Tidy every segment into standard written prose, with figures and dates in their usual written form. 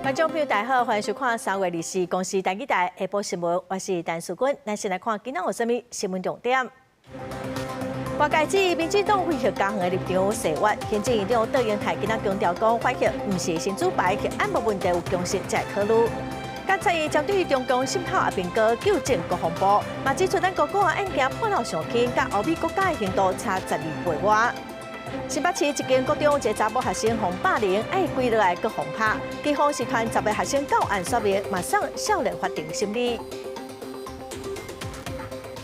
觀眾朋友大家好，歡迎收看3月24公視台語台下晡新聞，我是陳淑君。咱先來看今仔有啥物新聞重點。外界指民進黨非核家園的立場誓約，行政院長卓榮泰今仔強調講，反核毋是神主牌，核安無問題有共識才會考慮。監察院針對中共滲透阿兵哥糾正國防部，嘛指出咱國國案件判了上輕，佮歐美國家的刑度差12倍外。新北市一間國中一个查某學生予霸凌，愛跪落來閣予拍，警方是傳10个學生到案說明，嘛送少年法庭審理。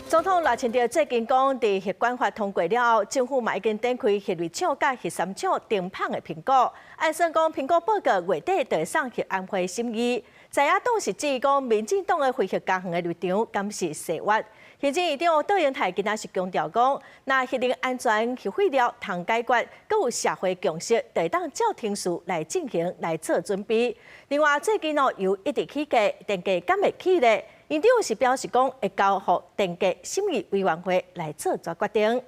總統賴清德最近講，佇核管法通過了後，政府嘛已經展開核二廠佮核三廠停麭的評估。按算講評估報告月底就會送核安會審議。在野黨是指講，民進黨的非核家園的立場，敢是誓約。行政院長卓榮泰今仔是強調講，若核能安全核廢料通解決，閣有社會共識，就會當照程序來進行來做準備。另外，最近哦油一直起價，電價敢會起咧？院長是表示講，會交予電價審議委員會來做決定。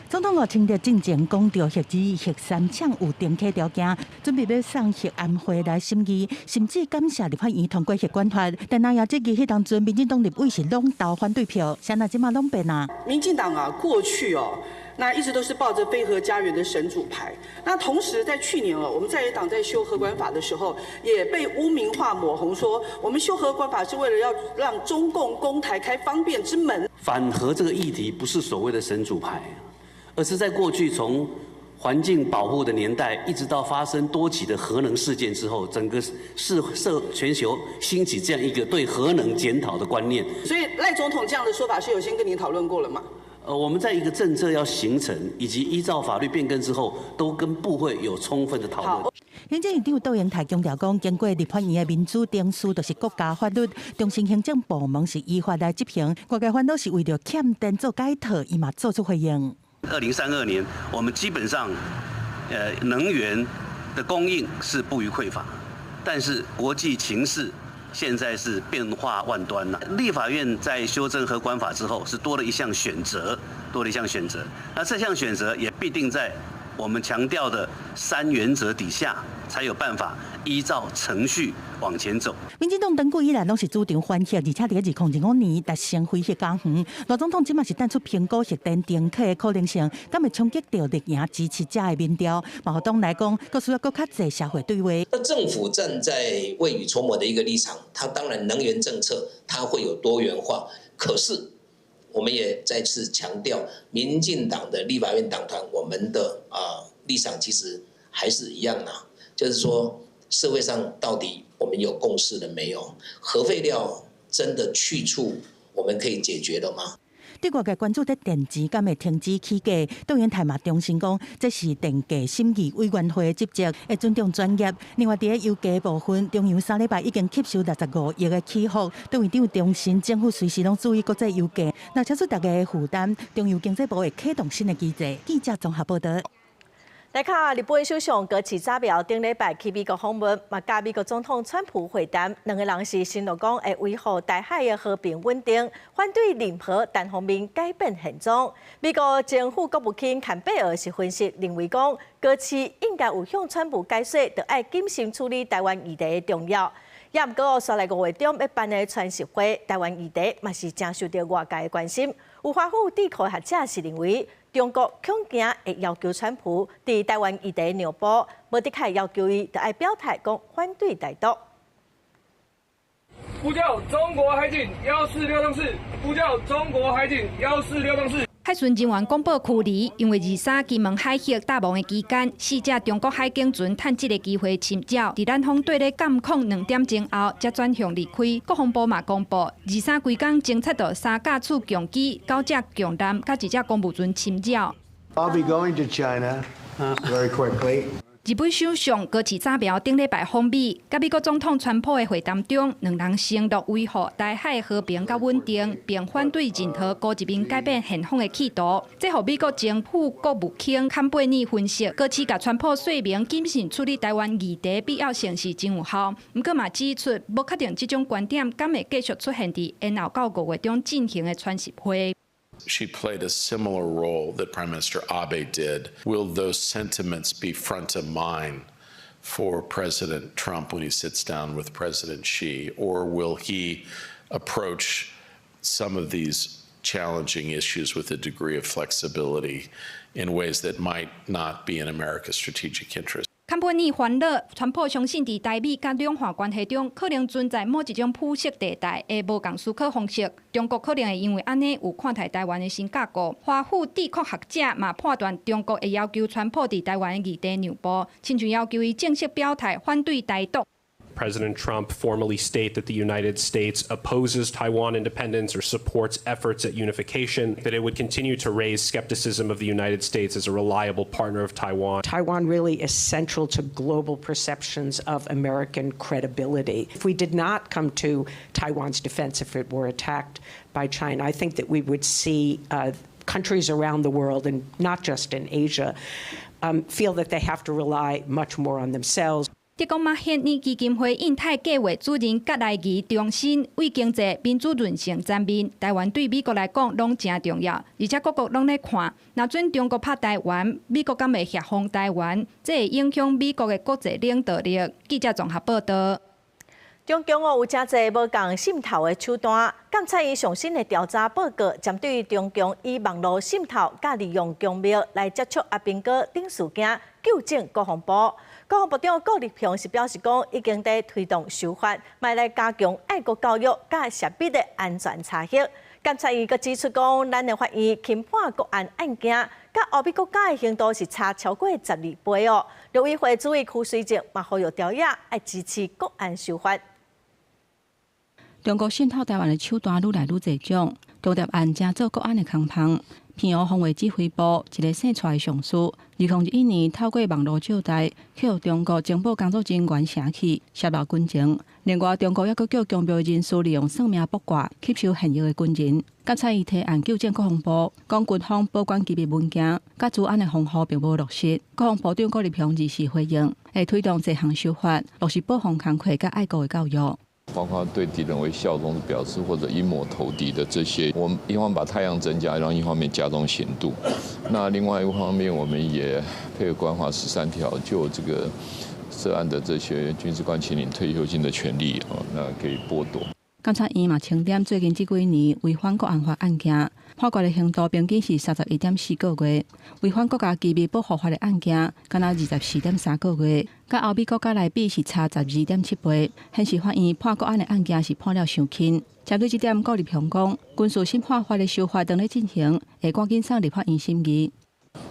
總統賴清德進前講著核二、核三廠有停火條件，準備欲送核安會來審議，甚至感謝立法院通過核管法。但那也這個彼當陣，民進黨立委是攏投反對票，啥若這馬攏變啊？民進黨啊，過去哦，那一直都是抱着非核家園的神主牌。那同時在去年哦，我們在野黨在修核管法的時候，也被污名化抹紅，說我們修核管法是為了要讓中共攻台開方便之門。反核這個議題不是所謂的神主牌，而是在過去從環境保護的年代，一直到發生多起的核能事件之後，整個世社全球興起這樣一個對核能檢討的觀念。所以賴總統這樣的說法是有先跟您討論過了嗎？我們在一個政策要形成以及依照法律變更之後，都跟部會有充分的討論。行政院長卓榮泰強調講，經過立法院的民主程序，就是國家法律，中心行政部門是依法來執行。外界煩惱是為著欠電做解套，伊嘛做出回應。 2032年，我們基本上，能源的供應是不虞匱乏，但是國際情勢現在是變化萬端了。立法院在修正核管法之後，是多了一項選擇，多了一項選擇。那這項選擇也必定在我們強調的三原則底下，才有辦法依照程序往前走。民進黨長久以來攏是主張反核，而且佇2025年達成非核家園。賴總統這馬是淡出評估核電停火的可能性，敢會衝擊著綠營支持者的民調？嘛，予黨內講，閣需要閣較濟社會對話。那政府站在未雨綢繆的一個立場，它當然能源政策它會有多元化，可是我們也再次強調，民進黨的立法院黨團，我們的立場其實還是一樣啊，就是說社會上到底我們有共識了沒有？核廢料真的去處我們可以解決了嗎？對外界關注的電池敢會停止起價，卓榮泰嘛重申講，這是電價審議委員會的職責，會尊重專業。另外，佇咧油價部分，中油三禮拜已經吸收65億的起伏，卓院長重申，政府隨時攏注意國際油價，若超出大家的負擔，中油經濟部會啟動新的機制。記者綜合報道。來看日本首相高市早苗頂禮拜去美國訪問，嘛佮美國總統川普會談，兩个人是承諾講會維護台海的和平穩定，反對任何單方面改變現狀。美國前副國務卿坎貝爾是分析認為講，高市應該有向川普解說，著愛謹慎處理台灣議題的重要。也毋過，紲來5月中欲辦的川習會，台灣議題嘛是誠受著外界的關心。有華府智庫學者是認為，中國恐驚會要求川普佇台灣議題讓步，無的確要求伊，著愛表態講反對台獨。呼叫中國海警1460四，呼叫中國海警1460四。海巡人員廣報驅離，因為23金門海域搭網的期間，四隻中國海警船趁這个機會侵擾，佇咱風對咧監控2點鐘後，才轉向離開。國防部嘛公布，23規工偵測到三架次共機、九隻共艦、佮一隻公務船侵擾。 I'll be going to China very quickly. 日本首相高市早苗頂禮拜訪美，佮美國總統川普的會談中，兩人承諾維護台海和平佮穩定，並反對任何高一面改變現況的企圖。這予美國前副國務卿坎貝爾分析，高市共川普說明謹慎處理台灣議題必要性是真有效。毋過嘛指出，無確定這種觀點敢會繼續出現佇延後到5月中進行的川習會。 She played a similar role that Prime Minister Abe did. Will those sentiments be front of mind for President Trump when he sits down with President Xi, or will he approach some of these challenging issues with a degree of flexibility in ways that might not be in America's strategic interest? 坎本爾煩惱，川普相信佇台美佮兩岸關係中，可能存在某一種灰色地帶的無仝思考方式。中國可能會因為按呢有看待台灣的新角度。華府智庫學者嘛判斷，中國會要求川普佇台灣的議題讓步，親像要求伊正式表態反對台獨。 President Trump formally state that the United States opposes Taiwan independence or supports efforts at unification, that it would continue to raise skepticism of the United States as a reliable partner of Taiwan. Taiwan really is central to global perceptions of American credibility. If we did not come to Taiwan's defense if it were attacked by China, I think that we would see countries around the world, and not just in Asia, feel that they have to rely much more on themselves. 德國馬歇爾基金會印太計劃主任葛萊儀重申，對經濟、民主韌性層面，台灣對美國來講攏誠重要，而且各國攏咧看，若準中國拍台灣，美國敢會協防台灣，這會影響美國的國際領導力。記者綜合報導。中共哦有誠濟無仝滲透的手段，監察院上新的調查報告，針對中共以網路滲透佮利用強密來接觸阿兵哥等事件，糾正國防部。國防部長顧立雄是表示講，已經佇推動修法，嘛來加強愛國教育佮涉密的安全查核。監察院閣指出講，咱的法院輕判國安案件，佮歐美國家的刑度是差超過12倍哦。陸委會主委邱垂正嘛呼籲朝野愛支持國安修法。中國滲透台灣的手段愈來愈濟種，共諜案成做國安的空縫。平湖防衛指揮部一个姓蔡的上士，2021年透過網路照代，去予中國情報工作人員晟去洩露軍情。另外，中國猶閣叫強調人士利用算命卜卦吸收現役的軍人。監察院提案糾正國防部，講軍方保管機密文件，佮資安的防護並無落實。國防部長顧立雄24回應，會推動這項修法，落實保防工課佮愛國的教育。包括對敵人為效忠的表示或者陰謀投敵的這些，我們一方面把態量增加，然後一方面加重刑度。那另外一方面，我們也配合國安法13條，就這個涉案的這些軍事官請領退休金的權利啊，那可以剝奪。監察院嘛清點最近這幾年違反國安法案件，判決的刑度平均是31.4個月；違反國家機密保護法的案件，干焦24.3個月，佮歐美國家來比是差12.7倍，顯示法院判國安的案件是判了傷輕。針對這點，顧立雄講，軍事審判法的修法正咧進行，會趕緊送立法院審議。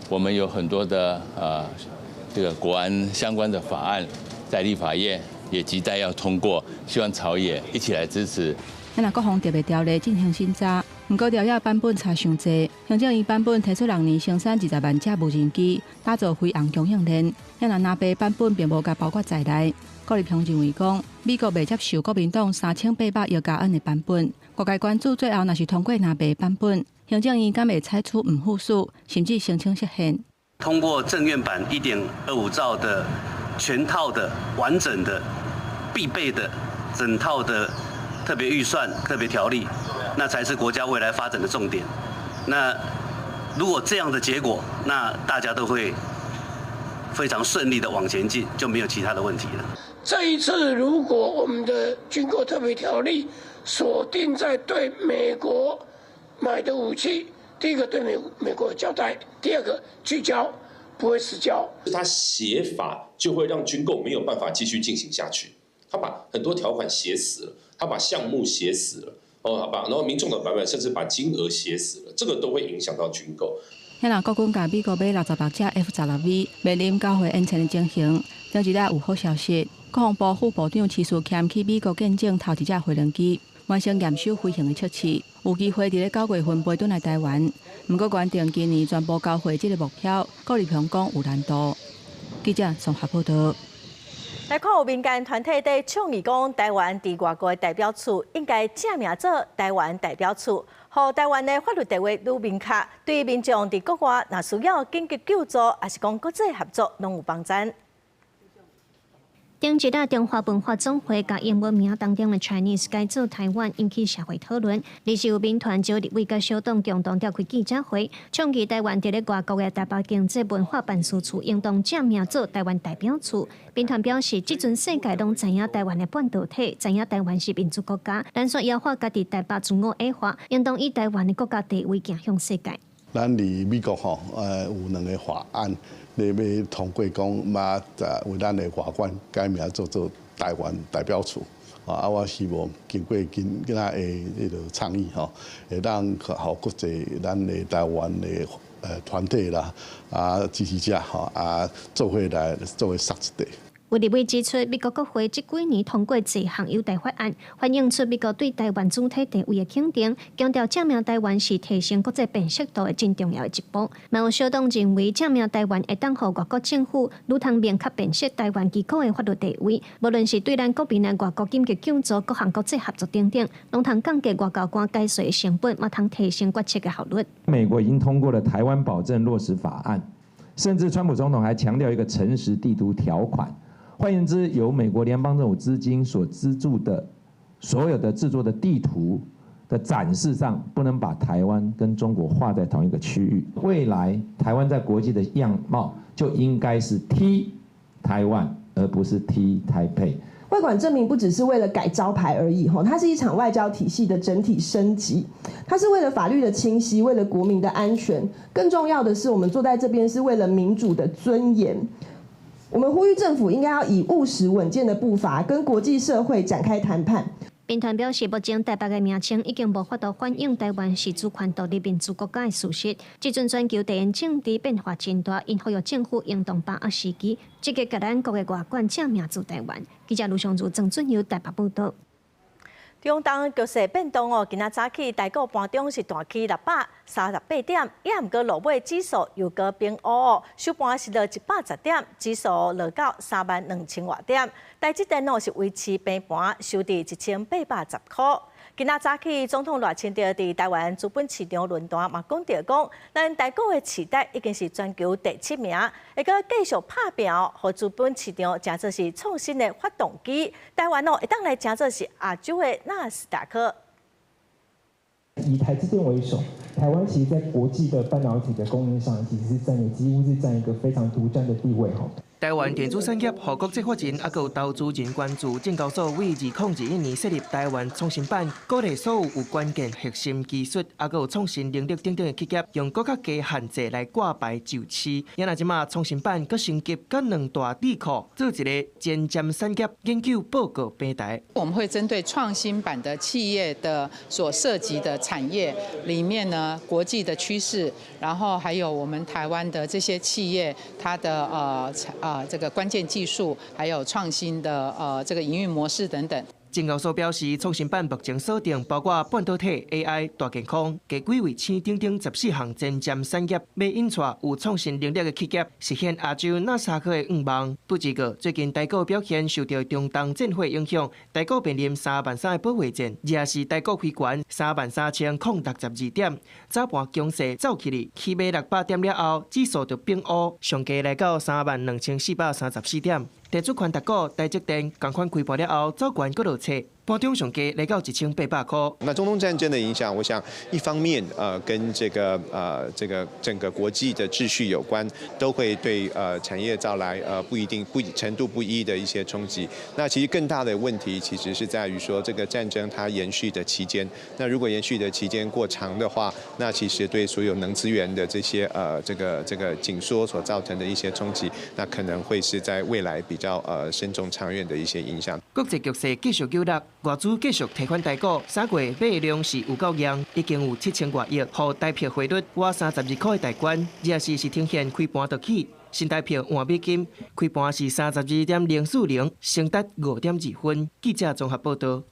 我們有很多的這個國安相關的法案在立法院也亟待要通過，希望朝野一起來支持。咱若國防特別條例進行審查，毋過朝野版本差傷濟。行政院版本提出六年生產20萬架無人機，打造飛航供應鏈。咱若藍白版本並無共包括在內。顧立雄認為講，美國袂接受國民黨3800億加恩的版本，外界關注最後若是通過藍白版本，行政院敢會採取毋赴署，甚至申請釋憲。通過政院版1.25兆的全套的完整的必備的整套的特別預算、特別條例，那才是國家未來發展的重點。那如果這樣的結果，那大家都會非常順利的往前進，就沒有其他的問題了。這一次，如果我們的軍購特別條例鎖定在對美國買的武器，第一個對美國有交代，第二個聚焦不會失焦。他寫法就會讓軍購沒有辦法繼續進行下去。他把很多條款寫死了，他把項目寫死了，哦，好吧，然後民眾黨版本甚至把金額寫死了，這個都會影響到軍購。遐若國軍共美國買66架 F-16V，面臨交貨延遲的情形。前一日有好消息，國防部副部長徐嗣謙去美國見證頭一架飛行機完成驗收飛行的測試，有機會佇咧9月份飛轉來台灣。毋過，原定今年全部交貨這个目標，顧立雄講有難度。記者綜合報導。來看有民間團體佇倡議講，台灣佇外國的代表處應該正名做台灣代表處，予台灣的法律地位愈明確，對民眾佇國外若需要緊急救助，抑是講國際合作，攏有幫贊。頂一日，中華文化總會共英文名當中的 Chinese 改做台灣，引起社會討論。而是有民團招立委佮小黨共同召開記者會，倡議台灣佇咧外國的台北經濟文化辦事處應當正名做台灣代表處。民團表示，這陣世界攏知影台灣的半導體，知影台灣是民主國家，咱煞枵化家己台北自我矮化，應當以台灣的國家地位行向世界。咱佇美國吼，有兩个法案咧欲通過，講嘛，為咱的外館改名做做台灣代表處。啊，我希望經過今今仔的彼个倡議吼，會當予國際咱的台灣的團體啦，啊支持者吼，啊做伙來做伙捒一塊。有立委指出，美國國會這幾年通過這項優待法案，反映出美國對台灣主體地位的肯定，強調正名台灣是提升國際辨識度的真重要的一步。嘛有小黨認為，正名台灣會當予外國政府愈通明確辨識台灣機構的法律地位，無論是對咱國民的外國緊急救助、各項國際合作等等，攏通降低外交官解說的成本，嘛通提升決策的效率。美國已經通過了台灣保證落實法案，甚至川普總統還強調一個誠實地圖條款。換言之，由美國聯邦政府資金所資助的所有的製作的地圖的展示上，不能把台灣跟中國劃在同一個區域。未來台灣在國際的樣貌就應該是 T 台灣，而不是 T 台北。外館正名不只是為了改招牌而已，吼，它是一場外交體系的整體升級，它是為了法律的清晰，為了國民的安全，更重要的是，我們坐在這邊是為了民主的尊嚴。我們呼籲政府應該要以務實穩健的步伐，跟國際社會展開談判。民團表示，目前台北的名稱已經無法度反映台灣是主權獨立民主國家的事實。這陣全球地緣政治變化真大，𪜶呼籲政府應當把握時機，積極共咱國的外館正名做台灣。記者盧尚如、鄭俊佑台北報道。中東局勢變動哦，今仔早起台股盤中是彈起638點，也毋過落尾指數又閣變烏，收盤是落110點，指數落到3萬2千外點。台積電哦是維持平盤，收佇1810箍。今仔早起，總統賴清德佇台灣資本市場論壇嘛講著講，咱台股的市值已經是全球第七名，會閣繼續拍拚哦，予資本市場誠做是創新的發動機。台灣哦會當來誠做是亞洲的納斯達克。以台積電為首，台灣其實在國際的半導體的供應上，其實是佔有幾乎是佔一個非常獨佔的地位吼。台灣電子產業予國際法人抑閣有投資人關注，證交所為2021年設立台灣創新板，鼓勵所有有關鍵核心技術，抑閣有創新能力等等的企業，用閣較低限制來掛牌上市。也若這馬創新板閣升級佮兩大智庫，做一个前瞻產業研究報告平台。我們會針對創新板的企業的所涉及的產業裡面呢，國際的趨勢，然後還有我們台灣的這些企業，它的這個關鍵技術，還有創新的這個營運模式等等。證交所表示，創新板目前鎖定包括半導體、AI、大健康、低軌衛星等等14項前瞻產業，欲引帶有創新能力的企業，實現亞洲納斯達克的願望。不過，最近台股表現受著中東戰火影響，台股面臨3萬3的保衛戰，也是台股開懸33,062點，早盤強勢走起去，起碼600點了後，指數就變烏，上低來到32,434點。電子權值股台積電仝款開盤了後，走懸閣落冊，盤中上低來到1800箍。那中東戰爭的影響，我想一方面跟這個整個國際的秩序有關，都會對產業造來不一定不程度不一的一些衝擊。那其實更大的問題，其實是在於說這個戰爭它延續的期間。那如果延續的期間過長的話，那其實對所有能資源的這些這個緊縮所造成的一些衝擊，那可能會是在未來比較深重長遠的一些影響。國際局勢繼續扭力，外資繼續提款台股，3月買量是有夠量，已經有7000外億，予台幣匯率倚32塊大關，24是呈現開盤就起，新台幣換美金開盤是32.040，升達5.2分。記者綜合報道。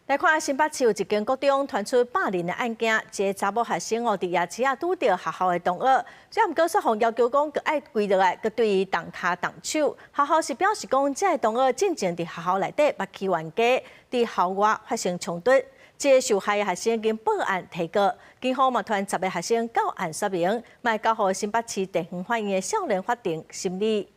來看新北市有一間國中傳出霸凌的案件，一个查某學生哦，佇夜市仔拄著學校的同學，這毋過煞予要求講，閣愛跪落來，閣對伊動跤動手。學校是表示講，這个同學進前佇學校內底捌起冤家，佇校外發生衝突。這个受害的學生已經報案提告，警方嘛傳10个學生到案說明，嘛會交予新北市地方法院的少年法庭審理。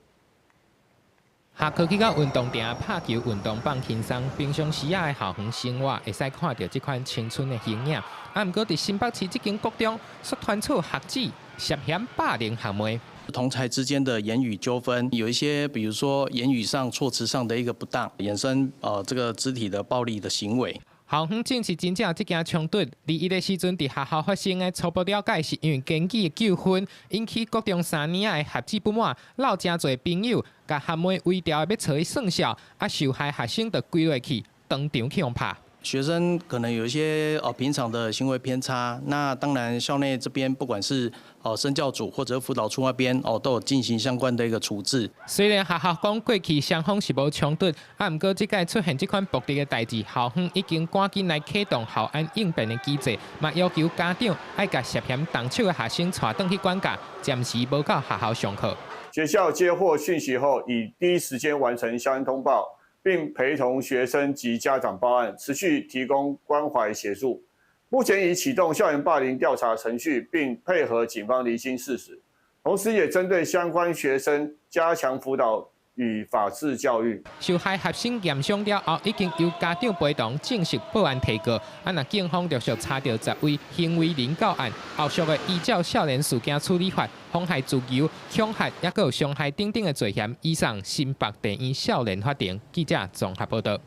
下課去到運動場拍球、運動放輕鬆，平常時仔的校園生活會使看著這款青春的形影。啊，毋過佇新北市這間國中，卻傳出學子涉嫌霸凌學妹。同儕之間的言語糾紛，有一些，比如說言語上、措辭上的一個不當，衍生這個肢體的暴力的行為。校方證實真正有這件衝突，21的時陣佇學校發生的初步了解，是因為經濟的糾紛，引起國中三年仔的學子不滿，摟誠濟朋友，共學妹圍牢欲揣伊算數，啊，受害學生就跪落去，當場去予拍。學生可能有一些平常的行為偏差，那當然校內這邊不管是生教組或者輔導處那邊都有進行相關的一個處置。雖然學校講過去雙方是無衝突，啊，毋過這擺出現這款暴力的代誌，校方已經趕緊來啟動校安應變的機制，嘛要求家長愛共涉嫌動手的學生帶轉去管教，暫時無到學校上課。學校接獲訊息後，已第一時間完成相關通報，並陪同學生及家長報案，持續提供關懷協助。目前已啟動校園霸凌調查程序，並配合警方釐清事實，同時也針對相關學生加強輔導與法治教育。受害學生驗傷了後，已經由家長陪同正式報案提告。啊，若警方陸續查著10位行為人告案，後續會依照少年事件處理法、妨害自由、恐嚇，抑閣有傷害等等的罪嫌，移送新北地院少年法庭。記者綜合報道。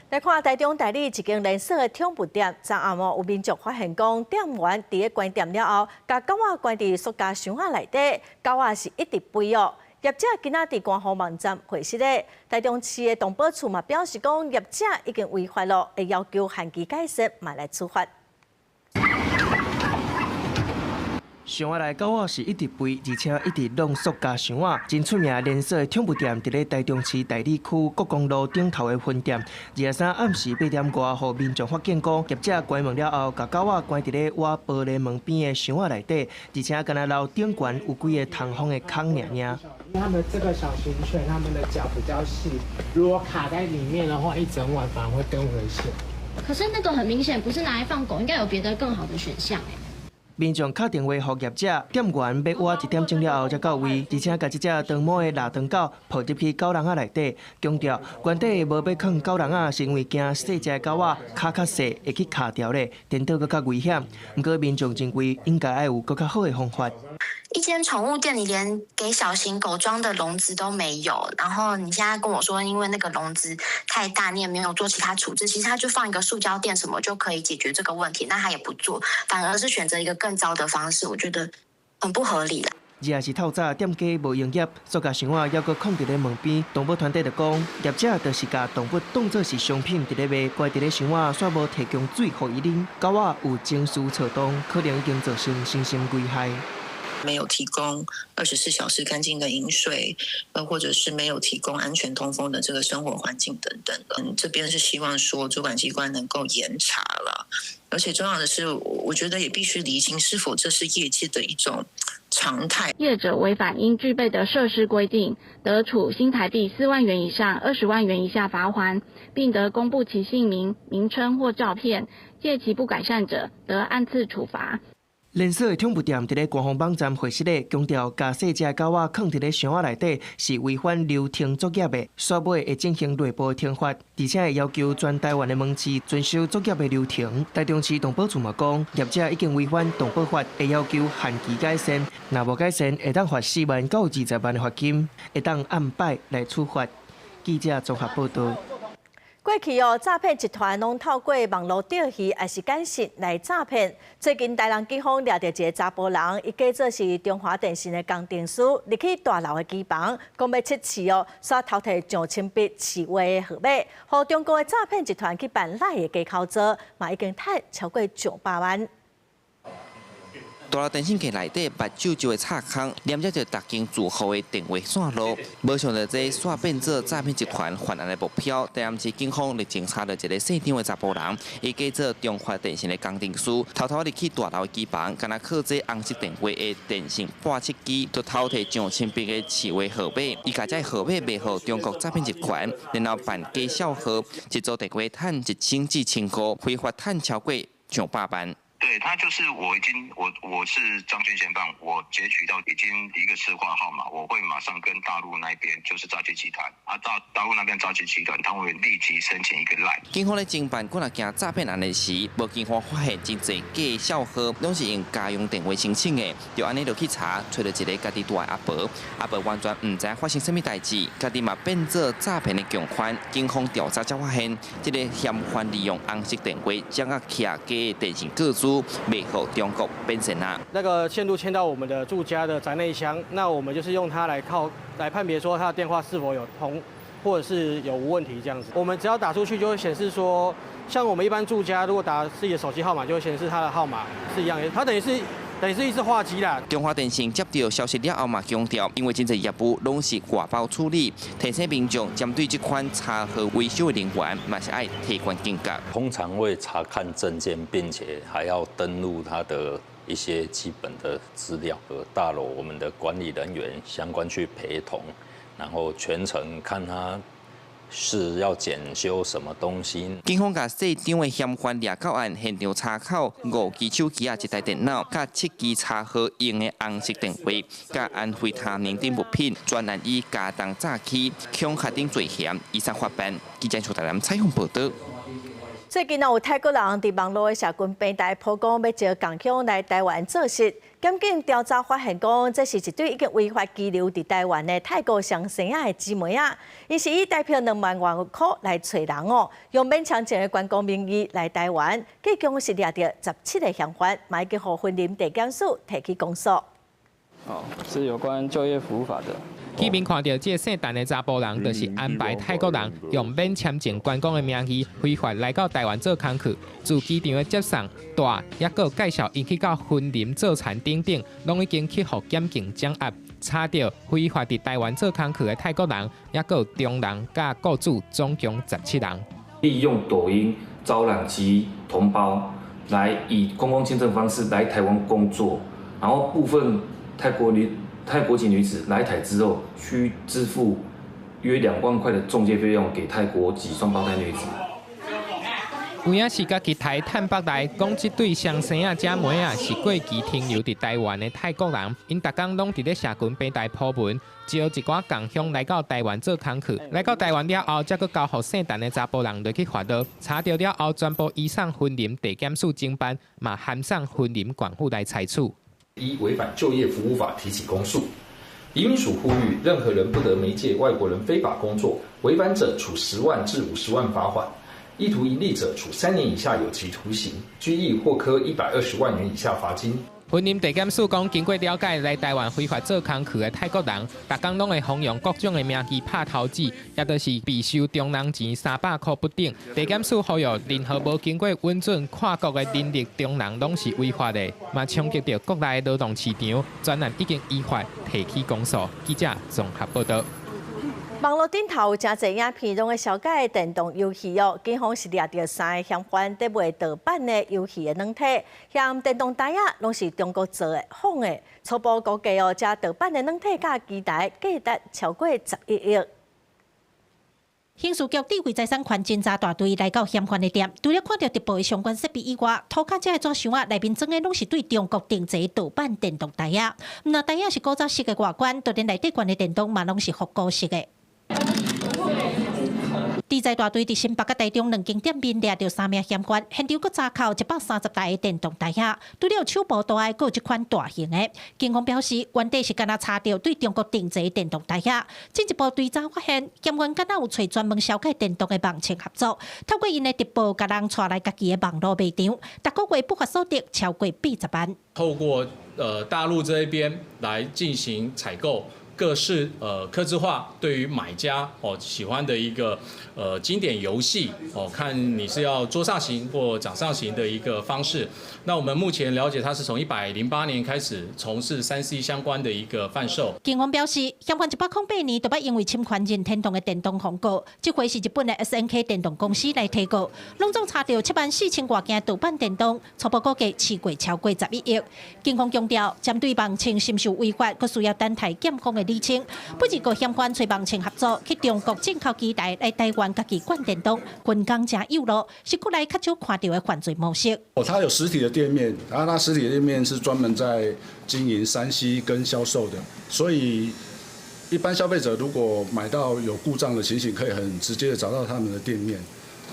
來看台中大里一間連鎖的寵物店，昨暗哦有民眾發現講，店員佇咧關店了後，共狗仔關佇塑膠箱仔內底，狗仔是一直吠哦。業者今仔佇官方網站回實咧，台中市的動保處嘛表示講，業者已經違法咯，會要求限期改善，嘛來處罰。箱仔內狗仔是一直吠，而且一直弄塑膠箱仔。真出名連鎖的寵物店，佇咧台中市大里區國光路頂頭的分店，23暗時8點外，予民眾發現講，業者關門了後，共狗仔關佇咧倚玻璃門邊的箱仔內底，而且干焦留頂懸有幾個通風的孔爾爾。他們這個小型犬，他們的腳比較細，如果卡在裡面的話，一整晚反而會更危險。可是那個很明顯不是拿來放狗，應該有別的更好的選項。民眾敲電話予業者，店員欲倚一點鐘了後才到位，而且共這隻長毛的臘腸狗抱入去狗籠仔內底，強調原底無欲囥狗籠仔，是因為驚細隻狗仔跤較細會去卡著咧，顛倒閣較危險。毋過民眾認為應該愛有閣較好的方法。一間寵物店，你連給小型狗裝的籠子都沒有，然後你現在跟我說，因為那個籠子太大，你也沒有做其他處置，其實他就放一個塑膠墊什麼就可以解決這個問題，那他也不做，反而是選擇一個更糟的方式，我覺得很不合理啦。二是透早店家無營業，塑膠箱仔猶閣囥佇咧門邊，動保團體就講，業者就是共動物當做是商品佇咧賣，關佇咧箱仔煞無提供水予伊啉，狗仔有情緒躁動，可能已經造成身心危害。沒有提供24小時乾淨的飲水，或者是沒有提供安全通風的這個生活環境等等。這邊是希望說主管機關能夠嚴查了，而且重要的是，我覺得也必須釐清是否這是業界的一種常態。業者違反應具備的設施規定，得處新台幣4萬元以上20萬元以下罰鍰，並得公布其姓名、名稱或照片，屆期不改善者，得按次處罰。連鎖的寵物店佇咧官方網站回實咧，強調共細隻狗仔囥佇咧箱仔內底是違反流程作業的，煞尾會進行內部懲罰，而且會要求全台灣的門市遵守作業的流程。台中市動保處嘛講，業者已經違反動保法，會要求限期改善，若無改善，會當罰4萬到20萬的罰金，會當按擺來處罰。記者綜合報導。過去哦，詐騙集團攏透過網路釣魚，抑是簡訊來詐騙。最近台南警方掠著一个查埔人，伊假做是中華電信的工程師，入去大樓的機房，講欲測試哦，煞偷提上千筆市話的號碼，予中國的詐騙集團去辦 LINE 的加口座，嘛已經趁超過上百萬。大樓電信機內底目睭就會插空，連接著逐間住戶的電話線路。無想著這煞變做詐騙集團犯案的目標。台南市警方日前查著一个姓張的查埔人，伊假做中華電信的工程師，偷偷入去大樓機房，敢若靠這紅色電話的電線撥測機，就偷提上千筆的市話號碼。伊共這號碼賣予中國詐騙集團，然後辦假小號，一組電話趁1000至1000箍，非法趁超過上百萬。對，對，他就是我已經我是詐騙嫌犯，我截取到已經一個市話號碼，我會馬上跟大陸那邊就是詐騙集團啊，大陸那邊詐騙集團，他會立即申請一個 LINE。警方咧偵辦幾若件詐騙案的時，無警方發現真濟假賬號，攏是用家用電話申請的，就按呢就去查，揣著一个家己住的阿婆，阿婆完全毋知影發生啥物代誌，家己嘛變做詐騙的共犯。警方調查才發現，這个嫌犯利用紅色電話掌握假的電信個資，賣予中國變線仔。那個線路牽到我們的住家的宅內箱，那我們就是用它來靠來判別說他的電話是否有通，或者是有無問題這樣子。我們只要打出去就會顯示說，像我們一般住家如果打自己的手機號碼，就會顯示他的號碼是一樣的。它等於是一支話機啦。中華電信接到消息了後嘛，強調，因為真濟業務攏是外包處理，提醒民眾針對這款查號維修的人員，嘛是愛提懸警覺。通常會查看證件，並且還要登錄他的一些基本的資料和大樓我們的管理人員相關去陪同，然後全程看他是要檢修什麼東西。警方共細張的嫌犯掠到案，現場查扣五支手機仔、一台電腦、佮七支查號用的紅色電話、佮安非他命等物品，專案以加重詐欺、恐嚇等罪嫌，依法法辦。記者徐台南採訪報道。最近有泰國人佇網路的社群平台曝光，欲招共鄉來台灣做穡。檢警調查發現，講這是一對已經違法居留佇台灣的泰國雙生仔的姊妹仔，𪜶是以台票2萬外箍來揣人哦，用免簽證的觀光名義來台灣，計共是掠著17個嫌犯，嘛已經予雲林地檢署提起公訴。哦，是有關就業服務法的。去面看著這个姓陳的查埔人，就是安排泰國人用免簽證觀光的名義，非法來到台灣做工課，自機場的接送、帶，抑閣介紹𪜶去到雲林做田等等，攏已經去予檢警掌握，查著非法佇台灣做工課的泰國人，抑閣有中人佮雇主，總共17人。利用抖音招攬其同胞來以觀光簽證方式來台灣工作，然後部分泰國籍女子來台之後，需支付約2萬塊的中介費用給泰國籍雙胞胎女子。有影是家己刣趁腹內，講這對雙生仔姐妹仔是過期停留佇台灣的泰國人，𪜶逐工攏佇咧社群平台鋪文，招一寡共鄉來到台灣做工課。來到台灣了後，才閣交予姓陳的查埔人落去發落，查著了後，全部移送雲林地檢署偵辦，嘛函送雲林縣府來裁處。依違反就業服務法提起公訴。移民署呼籲，任何人不得媒介外國人非法工作，違反者處10萬至50萬罰款；意圖營利者處3年以下有期徒刑、拘役或科120萬元以下罰金。雲林地檢署講，經過了解，來台灣非法做工課的泰國人，逐工攏會訪用各種的名義拍頭子，也就是被收中人錢300箍不等。地檢署呼籲，任何無經過允准跨國的人力中人，攏是違法的，嘛衝擊著國內勞動市場。專案已經依法提起公訴。記者綜合報道。網路頂頭有誠濟影片，攏咧紹介電動遊戲哦。警方是掠著三个嫌犯佇賣盜版的遊戲的軟體，嫌電動台仔攏是中國做的仿的。初步估計哦，這盜版的軟體佮機台價值超過11億。刑事局智慧財產權偵查大隊來到嫌犯的店，除了看著直播的相關設備以外，塗跤這个紙箱仔內面裝的攏是對中國定製盜版電動台仔。毋但台仔是古早式的外觀，就連內底灌的電動嘛攏是復古式的。偵查大隊佇新北佮台中兩間店面掠著三名嫌犯，現場閣查扣130台的電動台仔，除了手部大的，閣有這款大型的。警方表示，原底是干焦查著對中國定製電動台仔，進一步追查發現，嫌犯敢若有揣專門銷解電動的網站合作，透過𪜶的直播，共人帶來家己的網路賣場，逐個月不法所得超過80萬。透過大陸這一邊來進行採購。各式客製化，對於買家哦喜歡的一個經典遊戲哦，看你是要桌上型或掌上型的一個方式。那我們目前了解，它是從108年開始從事3C 相關的一個販售。警方表示，嫌犯108年就捌因為侵權任天堂的電動控告，這回是日本的 SNK 電動公司來提告，攏總查著7萬4千外件盜版電動，初步估計市價超過11億。警方強調，針對網站是毋是違法，閣需要等待檢方的會釐清。不過嫌犯揣網情合作去中國進口機台來台灣家己灌電動，分工誠幼路，是國內較少看著的犯罪模式。哦，他有實體的店面，然後他實體的店面是專門在經營3C 跟銷售的，所以一般消費者如果買到有故障的情形，可以很直接的找到他們的店面。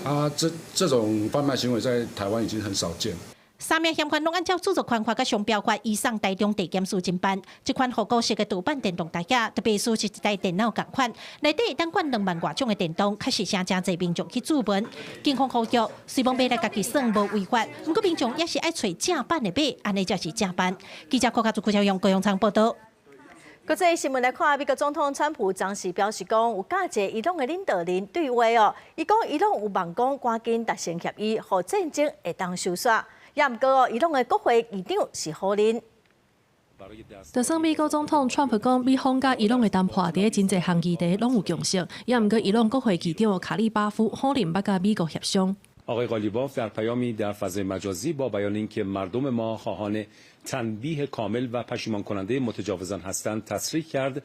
啊，這種販賣行為在台灣已經很少見。三名嫌犯攏按照著作權法佮商標法移送台中地檢署偵辦。這款復古式的盜版電動台仔，特別是一台電腦仝款，內底會當灌兩萬外種的電動，確實誠誠濟民眾去注文。警方呼籲，雖罔買來家己耍無違法，毋過民眾也是愛揣正版的買，按呢才是正版。記者郭家祖、郭小勇高雄倉報道。國際新聞來看，美國總統川普昨時表示講，有佮一个伊朗的領導人對話哦，伊講伊朗有望講趕緊達成協議，予戰爭會當收煞。也毋過哦，伊朗的國會議長是否認。就算美國總統川普講，美方佮伊朗的談判佇咧真濟項議題攏有共識，也毋過伊朗國會議長卡利巴夫否認捌佮美國協商。 آقای قالیباف در پیامی در فضای مجازی با بیان اینکه مردم ما خواهان تنبیه کامل و پشیمان کننده متجاوزان هستند تصریح کرد。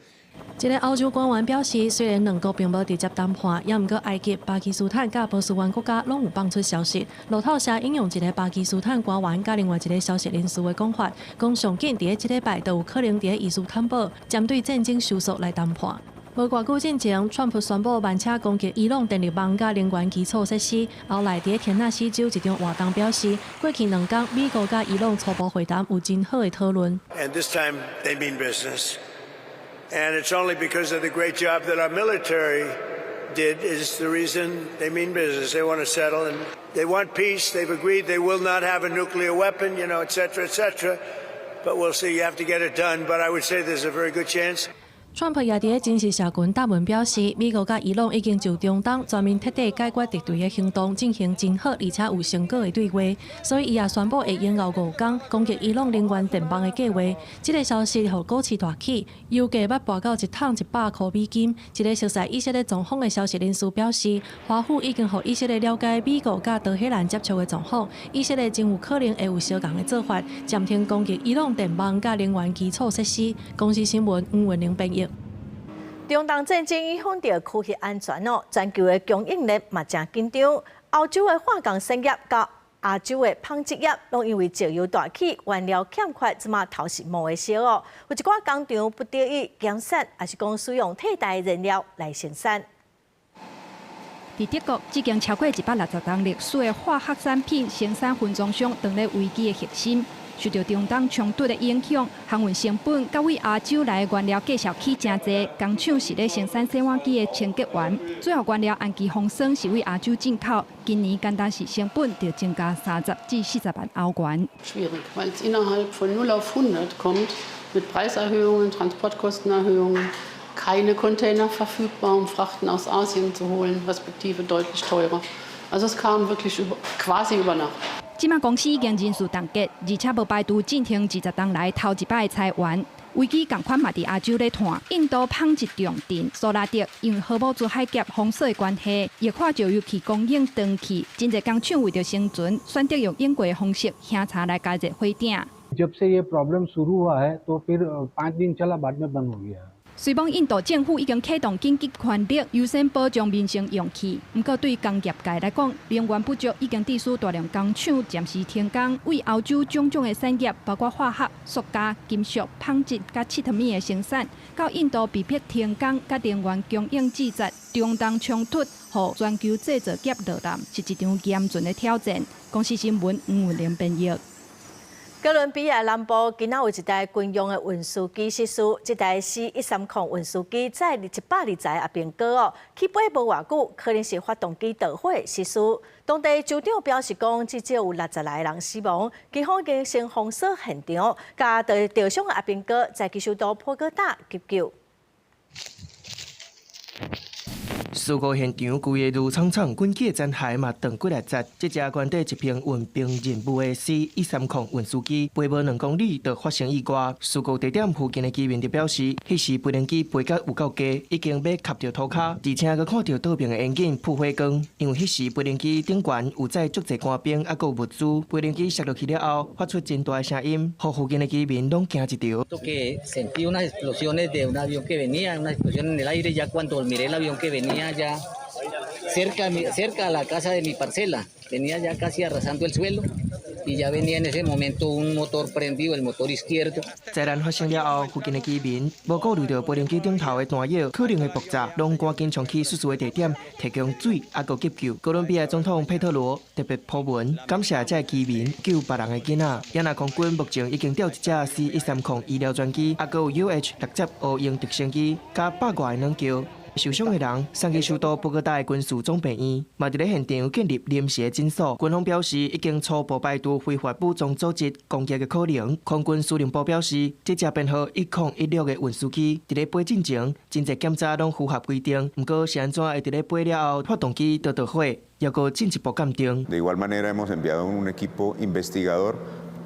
這個歐洲官員表示，雖然兩國並無直接談判，也毋過埃及、巴基斯坦佮波斯灣國家攏有放出消息。路透社引用一個巴基斯坦官員佮另外一個消息人士的講法，講上緊佇咧這禮拜就有可能佇咧伊斯坦堡針對戰爭收束來談判。無偌久進前，川普宣布慢車攻擊伊朗電力網佮能源基礎設施。後來佇咧田納西州一場活動表示，過去兩工美國佮伊朗初步會談有真好的討論。 And this time they mean business. And it's only because of the great job that our military did is the reason they mean business. They want to settle and they want peace. They've agreed they will not have a nuclear weapon, et cetera, et cetera. But we'll see. You have to get it done. But I would say there's a very good chance. 川普也佇咧真實社群貼文表示，美國佮伊朗已經就中東全面徹底解決敵對的行動進行真好而且有成果的對話，所以伊也宣布會延後五工攻擊伊朗能源電網的計劃。這個消息予股市大起，油價欲跋到一桶一百箍美金。一個熟似以色列狀況的消息人士表示，華府已經予以色列了解美國佮德黑蘭接觸的狀況，以色列真有可能會有相仝的做法，暫停攻擊伊朗電網佮能源基礎設施。公視新聞黃文玲編譯。中東戰爭影響著區域安全哦，全球的供應鏈嘛誠緊張。歐洲的化工產業佮亞洲的紡織業，攏因為石油大起，原料欠缺，這馬頭是毛會燒哦。有一寡工廠不得已減產，抑是講使用替代燃料來生產。佇德國，這間超過一百六十年歷史的化學產品生產分裝商，當咧危機的核心。受著中東衝突的影響，航運成本佮對亞洲來的原料繼續起誠濟，工廠是咧生產洗碗機的清潔丸，主要原料氨基磺酸是對亞洲進口，今年單單是成本就增加三十至四十萬歐元。 Schwierig, weil es innerhalb von 0 auf 100 kommt mit Preiserhöhungen, Transportkostenerhöhungen, keine Container verfügbar, um Frachten aus Asien zu holen, respektive deutlich teurer. Also es kam wirklich über, quasi über Nacht. 這馬公司已經人事凍結，而且無排除進行二十冬來頭一擺的裁員。危機仝款嘛佇亞洲咧湠，印度紡織重鎮蘇拉特因為荷姆茲海峽封鎖的關係，液化石油氣供應斷去，真濟工廠為著生存，選擇用英國的方式夯柴來加熱火鼎。 जब से ये प्रॉब्लम शुरू हुआ है तो फिर 5 दिन चला, बाद में बंद हो गया。雖罔印度政府已經啟動緊急權力，優先保障民生用氣。毋過對工業界來講，能源不足已經致使大量工廠暫時停工。對歐洲種種的產業，包括化學、塑膠、金屬、紡織佮𨑨迌物的生產，到印度被迫停工，佮能源供應制裁，中東衝突，予全球製造業落難，是一場嚴峻的挑戰。公視新聞黃文玲編譯。哥倫比亞南部今仔有一台軍用的運輸機失事，這台 C 一三零運輸機載一百二十個阿兵哥哦，起飛無偌久，可能是發動機著火失事。當地州長表示講，至少有六十來个人死亡，警方已經先封鎖現場，共著傷的阿兵哥載去首都波哥大急救。事故現場規个爐廠廠軍機殘骸嘛斷幾來節。這隻原底執行運兵任務的 C-130運輸機飛無2公里就發生意外。事故地點附近的居民就表示，彼時飛行機飛甲有夠低，已經欲磕著塗跤，而且閣看著倒爿的引擎噴火光。因為彼時飛行機頂懸有載足濟官兵，猶閣有物資，飛行機摔落去了後，發出真大的聲音，予附近的居民攏驚一趒。 Sentí unas explosiones de un avión que venía, una explosión en el aire, ya cuando miré el avión que venía ya cerca, cerca a la casa de mi parcela, venía ya casi arrasando el suelo y ya venía en ese momento un motor prendido, el motor izquierdo。災難發生了後，附近的居民無顧慮著飛行機頂頭的彈藥可能會爆炸，攏趕緊衝去失事的地點提供水猶閣急救。哥倫比亞總統佩特羅特別 po 文感謝這个居民救別人的囡仔。也若空軍目前已經調一架 C-130醫療專機，猶閣有 UH-60烏鷹直升機，佮百外個軟轎。受傷的人送去首都波哥大的軍事總病院，嘛佇咧現場建立臨時的診所。軍方表示已經初步排除非法武裝組織攻擊的可能。空軍司令部表示，這架編號1016的運輸機佇咧飛進前，真濟檢查攏符合規定。毋過是按怎會佇咧飛了後，發動機就著火，猶閣進一步鑑定。 De igual manera hemos enviado un equipo investigador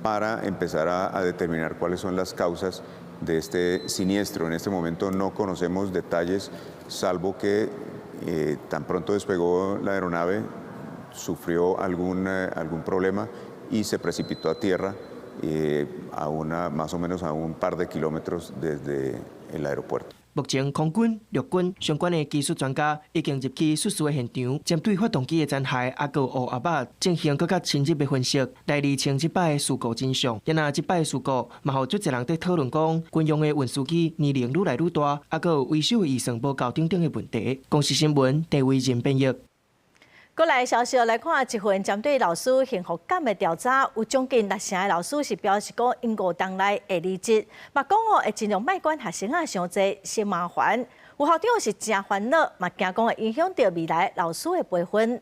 para empezar a determinar cuáles son las causas de este siniestro. En este momento no conocemos detalles, salvo que tan pronto despegó la aeronave, sufrió algún problema y se precipitó a tierra más o menos a un par de kilómetros desde el aeropuerto. 目前，空軍、陸軍相關的技術專家已經入去失事的現場，針對發動機的殘骸，猶閣烏鴉仔進行閣較深入的分析，來釐清這擺事故真相。也若這擺事故，嘛予足濟人佇討論講，軍用的運輸機年齡愈來愈大，猶閣有維修預算無夠等等的問題。公視新聞，鄭惟仁編譯。過來消息來看，一份針對老師幸福感的調查，有將近六成的老師是表示講，𪜶5冬內會離職，嘛講哦會盡量莫管學生仔傷濟，嫌麻煩。有校長是誠煩惱，嘛驚講會影響著未來老師的培訓。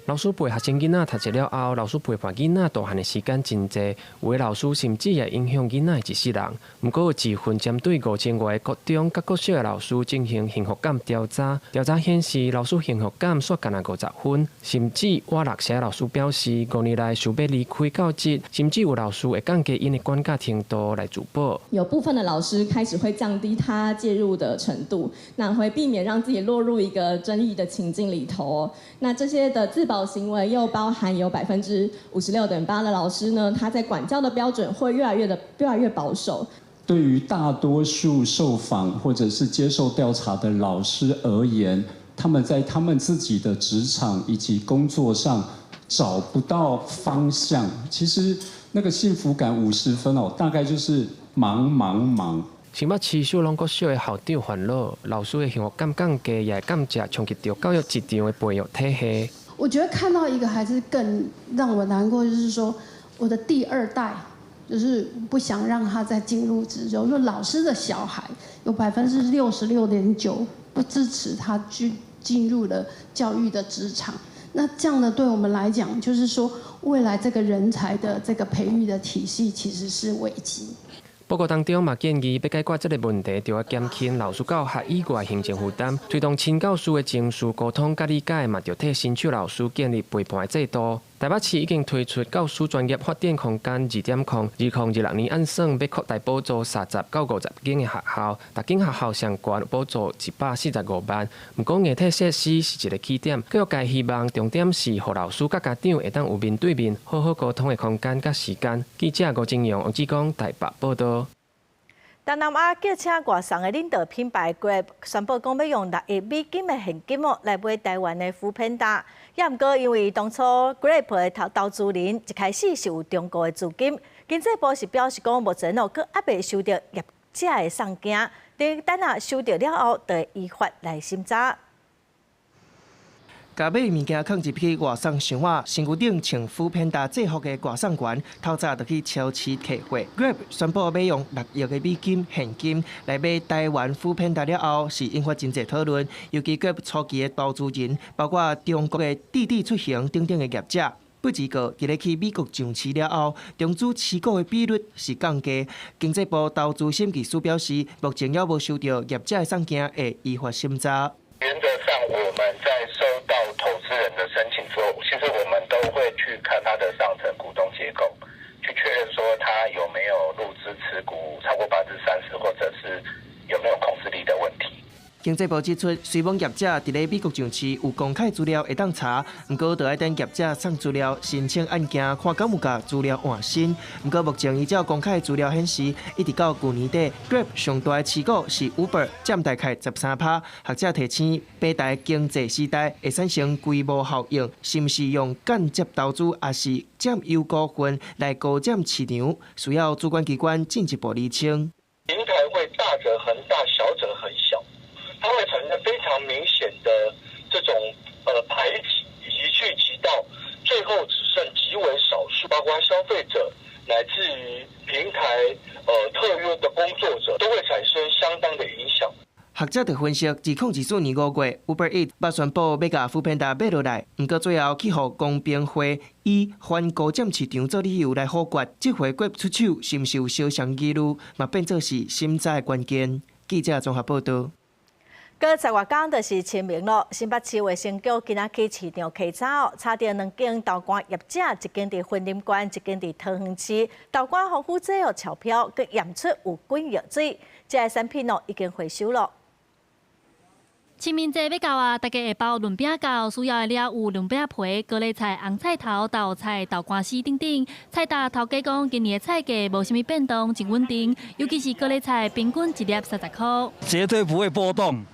老師陪學生囡仔讀冊了後，老師陪伴囡仔大漢的時間真濟，有的老師甚至會影響囡仔的一世人。毋過有一份針對5000外個國中佮國小的老師進行幸福感調查，調查顯示老師幸福感煞干焦50分，甚至倚六成老師表示5年內想欲離開教職，甚至有老師會降低𪜶的管教程度來自保。有部分的老師開始會降低他介入的程度，那會避免讓自己落入一個爭議的情境裡頭。那這些的自保行為又包含有56.8%的老師呢，他在管教的標準會越來越保守。對於大多數受訪或者是接受調查的老師而言，他們在他們自己的職場以及工作上找不到方向。其實那個幸福感50分哦，大概就是忙忙忙。新北市秀朗國小的校長煩惱，老師的幸福感降低，也會間接衝擊著教育職場的培育體系。我覺得看到一個孩子更讓我難過，就是說我的第二代，就是不想讓他再進入職場。說老師的小孩有66.9%不支持他去進入了教育的職場。那這樣呢，對我們來講，就是說未來這個人才的這個培育的體系其實是危機。報告當中嘛建議，欲解決這個問題，著愛減輕老師教學以外行政負擔，推動親教師的情緒溝通佮理解，嘛著替新手老師建立陪伴的制度。台北市已經推出教師專業發展空間2.0，2026年按算欲擴大補助30到50間的學校，逐間學校上懸補助145萬。毋過硬體設施是一個起點，教育界希望重點是予老師佮家長會當有面對面好好溝通的空間佮時間。記者吳金陽、王志剛台北報導。東南亞叫車外送的領導品牌 Grab 宣布講欲用6億美金的現金哦來買台灣的 foodpanda。也毋過因為當初 Grab 的投資人一開始是有中國的資金，經濟部是表示講目前哦，閣猶未收著業者的送件，等下收著了後，就會依法來審查。共買物件囥入去外送箱仔，身軀頂穿 foodpanda 制服的外送員，透早就去超市提貨。Grab 宣布欲用6億的美金現金來買台灣 foodpanda 了後，是引發真濟討論。尤其 Grab 初期的投資人，包括中國的滴滴出行等等的業者。不止個，佇咧去美國上市了後，中資持股的比率是降低。經濟部投資審計署表示，目前猶無收著業者的送件，會依法審查。原則上，我們在收到投資人的申請之後，其實我們都會去看他的上層股東結構，去確認說他有沒有陸資持股超過30%，或者是有沒有控制力的問題。經濟部指出，雖罔業者佇咧美國上市有公開資料會當查，毋過著愛等業者送資料申請案件，看敢有共資料換新。毋過目前依照公開資料顯示，一直到舊年底，Grab 上大的持股是 Uber，佔大概13趴。學者提醒，平台經濟時代會產生規模效應，是毋是用間接投資，抑是佔有股份來高佔市場，需要主管機關進一步釐清。平台會大者恆大，小者恆小。它會產生非常明顯的這種排擠以及聚集到最後只剩極為少數，包括消費者乃至於平台特約的工作者，都會產生相當的影響。學者就分析，2024年5月，Uber Eats 捌宣布欲共 foodpanda 買落來，毋過最後去予公平會以反高佔市場做理由來否決。這回 Grab 出手是毋是有相像疑慮，嘛變做是審查的關鍵。記者綜合報道。閣十外工就是清明咯，新北市衛生局今仔去市場稽查哦，查著兩間豆乾業者，一間佇雲林縣，一間佇桃園市，豆乾防腐劑哦超標，閣驗出有滾藥水，這个產品哦已經回收咯。清明節欲到啊，大家會包潤餅餃，需要的料有潤餅皮、高麗菜、紅菜頭、豆菜、豆乾絲等等。菜擔頭家講，今年的菜價無啥物變動，真穩定，尤其是高麗菜，平均一粒30箍。絕對不會波動。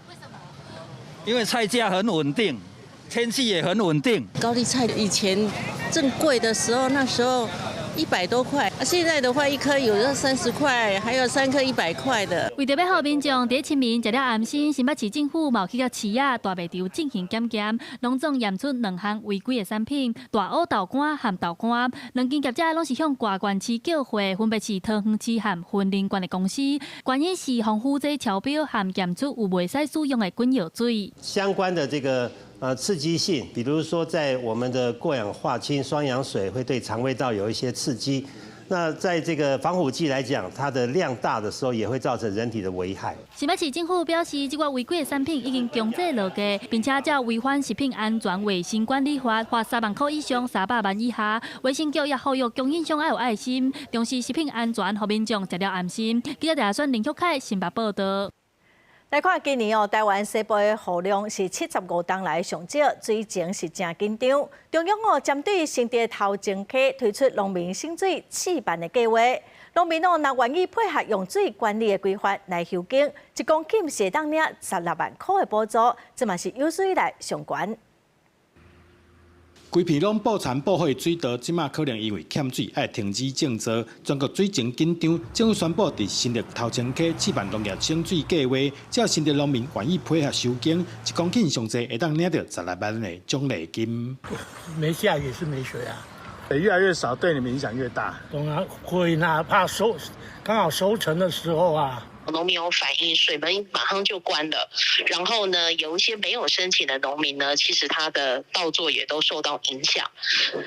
因為菜價很穩定，天氣也很穩定。高麗菜以前正貴的時候，那時候100多塊，現在的話一顆有的30塊，還有三顆100塊的。為著欲予民眾佇清明食了安心，新北市政府嘛去到市仔大賣場進行檢驗，攏總驗出兩項違規的產品：大烏豆乾和豆乾。兩間業者攏是向外縣市叫貨，分別是桃園市和雲林縣的公司。原因是防腐劑超標和檢出有袂使使用的滾藥水。相關的這個刺激性，比如說在我們的過氧化氫、雙氧水會對腸胃道有一些刺激。那在這個防腐劑來講，它的量大的時候，也會造成人體的危害。新北市政府表示，這個違規的產品已經強制落架，並且照違反食品安全衛生管理法，罰3萬箍以上300萬以下。衛生局也呼籲供應商愛有愛心，重視食品安全，予民眾食了安心。記者謝選林旭凱新北報道。來看今年哦，台灣西部的雨量是75冬來上少，水情是誠緊張。中央哦，針對新竹頭前溪推出農民省水試辦的計劃，農民哦，若願意配合用水管理的規範來休耕，一公頃是會當領16萬箍的補助，這嘛是有史以來上懸。規片攏布田布好的水稻，這馬可能因為欠水愛停止種植。全國水情緊張，政府宣布佇新竹頭前溪試辦農業省水計劃，只要新竹農民願意配合休耕，一公頃上濟會當領著16萬的獎勵金。沒下雨是沒水啊，越來越少，對你們影響越大。當然會那怕收，剛好收成的時候啊。農民有反映，水門馬上就關了。然後呢，有一些沒有申請的農民呢，其實他的稻作也都受到影響。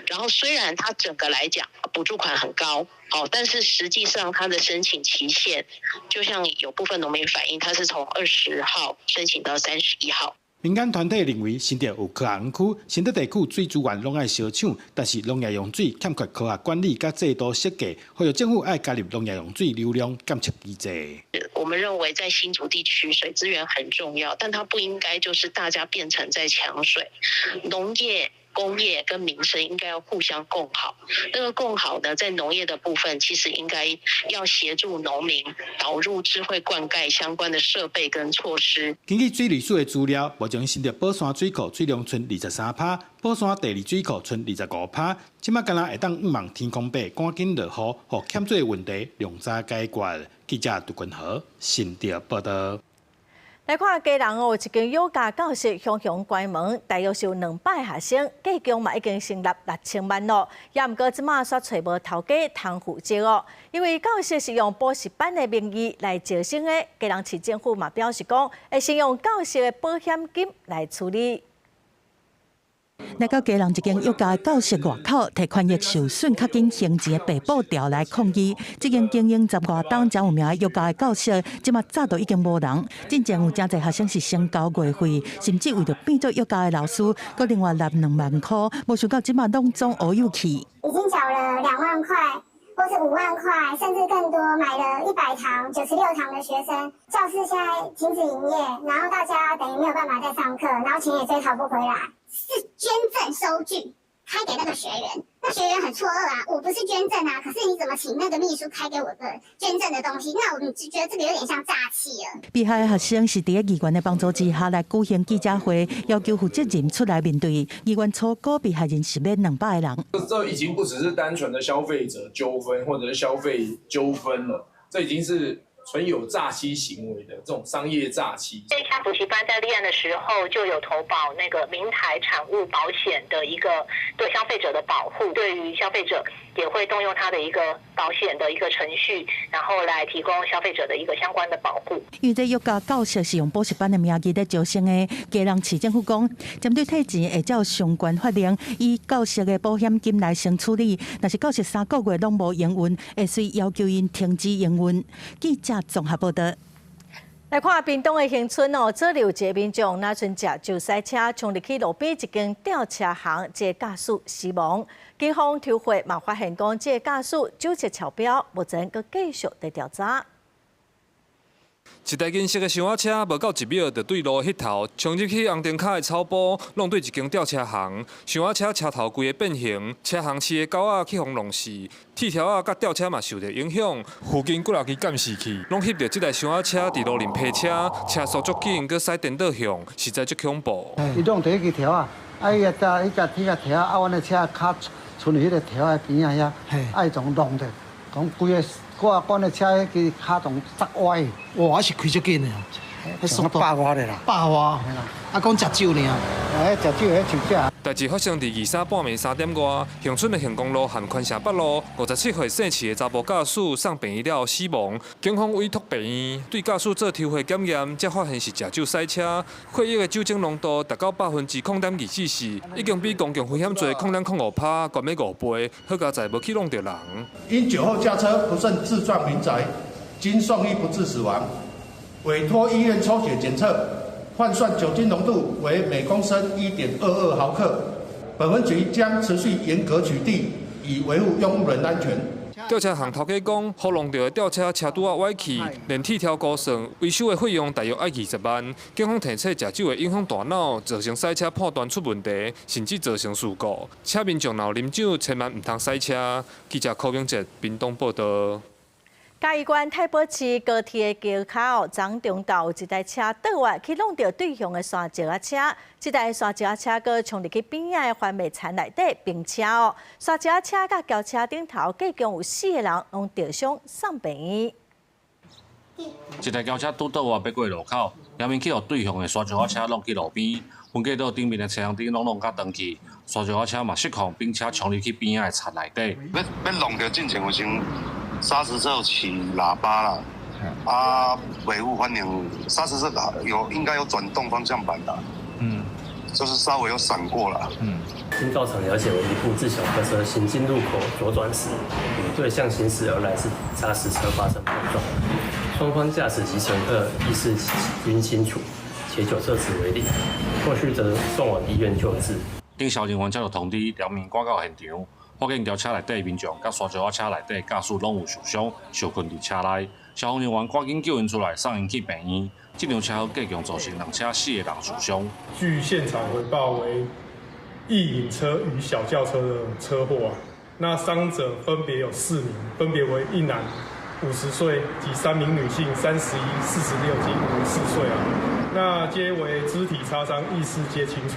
然後雖然他整個來講補助款很高，哦，但是實際上他的申請期限，就像有部分農民反映，他是從20號申請到31號。民間團體認為，新竹有科學園區，新竹地區水資源攏愛相搶，但是農業用水欠缺科學管理佮制度設計，呼籲政府愛加入農業用水流量監測機制。我們認為在新竹地區水資源很重要，但它不應該就是大家變成在搶水，農業、工業跟民生應該要互相共好。那個共好呢，在農業的部分，其實應該要協助農民導入智慧灌溉相關的設備跟措施。根據水利署的資料，目前新竹寶山水庫水量賰23趴，寶山第二水庫賰25趴。這馬敢若會當向望天空伯趕緊落雨，予欠水的問題量早解決。記者杜君豪新竹報道。來看基隆哦，有一間幼教教室雄雄關門，大約是有200學生，計共嘛已經成立6000萬咯。也毋過這馬煞揣無頭家通負責哦，因為教室是用補習班的名義來招生的，基隆市政府嘛表示講，會先用教室的保險金來處理。來到基隆一間幼教教室外口，提權益受損，較緊還錢的白布條來抗議。這間經營十外冬誠有名的幼教教室，這馬早都已經無人。進前有誠濟學生是先交月費，甚至為著變做幼教的老師，閣另外納2萬箍，無想到這馬攏總烏有去。已經繳了2萬塊，或是5萬塊，甚至更多，買了100堂、96堂的學生，教室現在停止營業，然後大家等於沒有辦法再上課，然後錢也追討不回來。是捐贈收據開給那個學員，那學員很錯愕啊，我不是捐贈啊，可是你怎麼請那個秘書開給我個捐贈的東西？那我們就覺得這個有點像詐欺了。被害的學生是佇咧議員的幫助之下來舉行記者會，要求負責人出來面對。議員初估被害人是欲200個人。這已經不只是單純的消費者糾紛或者是消費糾紛了，這已經是存有詐欺行為的這種商業詐欺。這家補習班在立案的時候就有投保那個明台產物保險的一個對消費者的保護，對於消費者也會動用他的一個保險的一個程序，然後來提供消費者的一個相關的保護。因為這幼教教室是用補習班的名義咧招生的，基隆市政府講，針對退錢會照相關法令，以教室的保險金來先處理。若是教室3個月攏無營運，會隨要求𪜶停止營運。記者綜合報道。來看屏東的恆春哦，這裡有一个民眾，若賰食酒駛車衝入去路邊一間吊車行，這個駕駛死亡。警方抽血嘛發現講，這個駕駛酒測超標，目前閣繼續佇調查。一台銀色的箱仔車，無夠一秒就對路彼頭衝入去紅燈跤的草埔，挵對一間吊車行。箱仔車車頭規个變形，車行飼的狗仔去予弄死，鐵條仔佮吊車嘛受著影響。附近幾若支監視器，攏翕著這台箱仔車佇路面爬車，車速足緊，閣駛顛倒向，實在足恐怖。伊挵著彼支條仔，啊伊啊搭彼個彼個條仔，啊阮的車跤賰佇彼個條仔邊仔遐，啊伊總挵著，講規个。我阮的車彼支跤總塞歪。哇！是開足緊的，彼速度百外的啦，百外。啊，講食酒爾。哎，食酒彼酒駕。代誌發生佇23半暝3點外，恆春的恆光路和寬城北路，57歲姓徐的查埔駕駛送病院了後死亡。警方委託病院對駕駛做抽血檢驗，才發現是食酒駛車，血液的酒精濃度達到0.024%，已經比公共危險罪0.05%懸欲5倍。好佳哉無去挵著人。因酒後駕車不慎自撞民宅，經送醫不治死亡，委託醫院抽血檢測。換算酒精濃度為每公升1.22毫克。本分局將持續嚴格取締，以維護用路人安全。吊車行頭家講，予挵著的吊車車拄仔歪去，連鐵條估算維修的費用大約愛20萬。警方提醒，食酒會影響大腦，造成駛車判斷出問題，甚至造成事故。請民眾若有啉酒，千萬毋通駛車。記者柯明哲屏東報道。嘉義縣太保市高鐵的橋跤，昨中晝有一台車倒彎去挵著對向的沙石仔車，這台沙石仔車閣衝入去邊仔的番麥田內底並車哦，沙石仔車佮轎車頂頭，計共有四個人攏著傷送病院。一台轎車拄倒彎欲過路口，迎面去予對向的沙石仔車挵去路邊，分隔道頂面的車紅燈攏挵甲斷去，沙石仔車嘛失控，並車衝入去邊仔的田內底。欲挵著進前有先剎車之後起喇叭啦，啊，尾部反應剎車是有應該有轉動方向盤的，就是稍微有閃過了。經到場了解為一部自小客車行經路口左轉時，與對向行駛而來之砂石車發生碰撞，雙方駕駛及乘客意識均清楚，且酒測值為零，後續則送往醫院救治。警消人員接到通知，兩面趕到現場。發現轎車內底民眾佮沙石仔車內底駕駛攏有受傷，受困佇車內。消防人員趕緊救𪜶出來，送𪜶去病院。這場車禍計共造成兩車四個人受傷。據現場回報為意引車與小轎車的車禍啊，那傷者分別有4名，分別為一男50歲及3名女性31、46及54歲啊，那皆為肢體擦傷，意識皆清楚。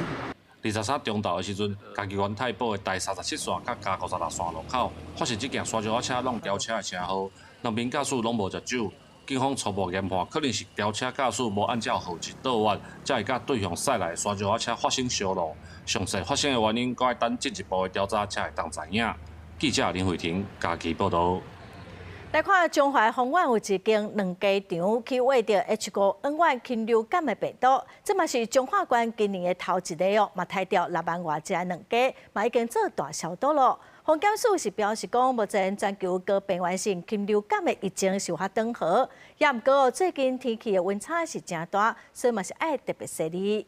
23中晝的時陣，嘉義縣太保的台37線佮嘉56線路口，發生這件沙石仔車挵轎車的車禍，兩邊駕駛攏無食酒。警方初步研判，可能是轎車駕駛無按照號誌倒彎，才會佮對向駛來的沙石仔車發生相挵。詳細發生的原因，閣愛等進一步的調查才會當知影。記者林慧婷嘉義報道。來看彰化豐原有一間卵雞場去挖著 H5N1 禽流感的病毒，這嘛是彰化縣今年的頭一例哦，嘛刣著6萬外隻卵雞，嘛已經做大消毒囉。防檢署是表示講，目前全球高病原性禽流感的疫情是有較轉好，也毋過最近天氣的溫差是誠大，所以嘛是愛特別細膩。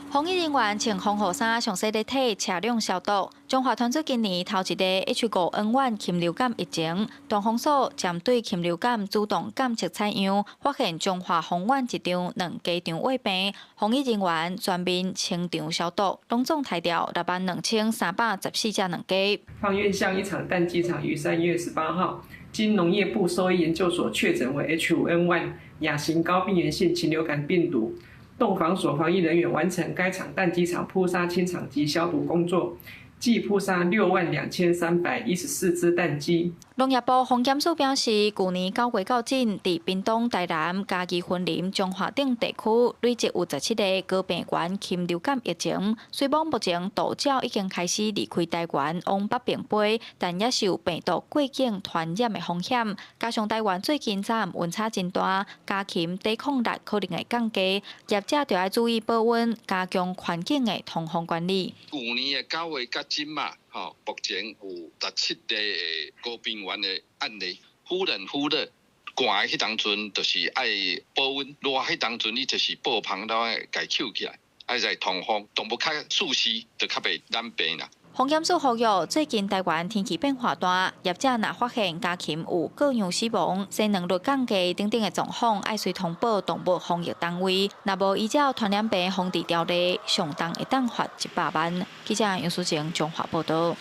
防疫人員穿防護衫，詳細咧替車輛消毒。彰化傳出今年頭一例 H5N1 禽流感疫情，動防所針對禽流感主動監測採樣，發現彰化豐原一場卵雞場患病，防疫人員全面清場消毒，攏總刣著6萬2314隻卵雞。芳苑鄉一場蛋雞場於3月18號，經農業部獸醫研究所確診為 H5N1 亞型高病原性禽流感病毒。動防所防疫人員完成該場蛋雞場撲殺清場及消毒工作，計撲殺6萬2314隻蛋雞。農業部防檢署表示，舊年9月到今，佇屏東、台南、嘉義、雲林、彰化等地區，累計有17例高病原禽流感疫情。雖罔目前渡鳥已經開始離開台灣往北邊飛，但也是有病毒過境傳染的風險。加上台灣最近早暗溫差真大，家禽抵抗力可能會降低，業者就愛注意保溫，加強環境的通風管理。舊年的9月到這馬，吼，目前有17例的高病原的案例，忽冷忽熱，寒的彼當陣就是愛保溫，熱彼當陣你就是布帆都愛共抾起來，愛來通風，動物較舒適就較袂染病啦。防檢署呼籲，最近台灣天氣變化大，業者若發現家禽有過量死亡、生卵率降低等等的狀況，愛隨通報動物防疫單位。若無依照傳染病防治條例，上重會當罰100萬。記者楊淑靜彰化報導。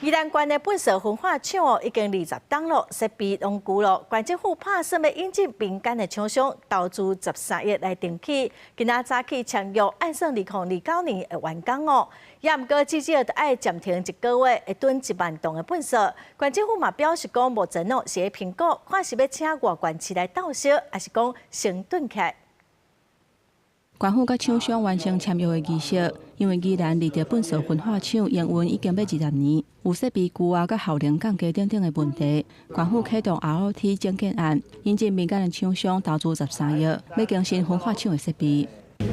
宜蘭縣的糞埽焚化廠哦，已經20冬咯，設備攏舊咯。縣政府拍算欲引進民間的廠商投資13億來重啟。今仔早起簽約，按算2029年會完工哦。也毋過至少著愛暫停一個月，會囤1萬噸的糞埽。縣政府嘛表示講，目前哦是咧評估，看是欲請外縣市來鬥燒，抑是講先囤起來。縣府佮廠商完成簽約的儀式，因為宜蘭麗澤糞埽焚化廠營運已經欲20年，有設備舊啊、佮效能降低等等的問題。縣府啟動 ROT 整建案，引進民間的廠商投資13億，欲更新焚化廠的設備。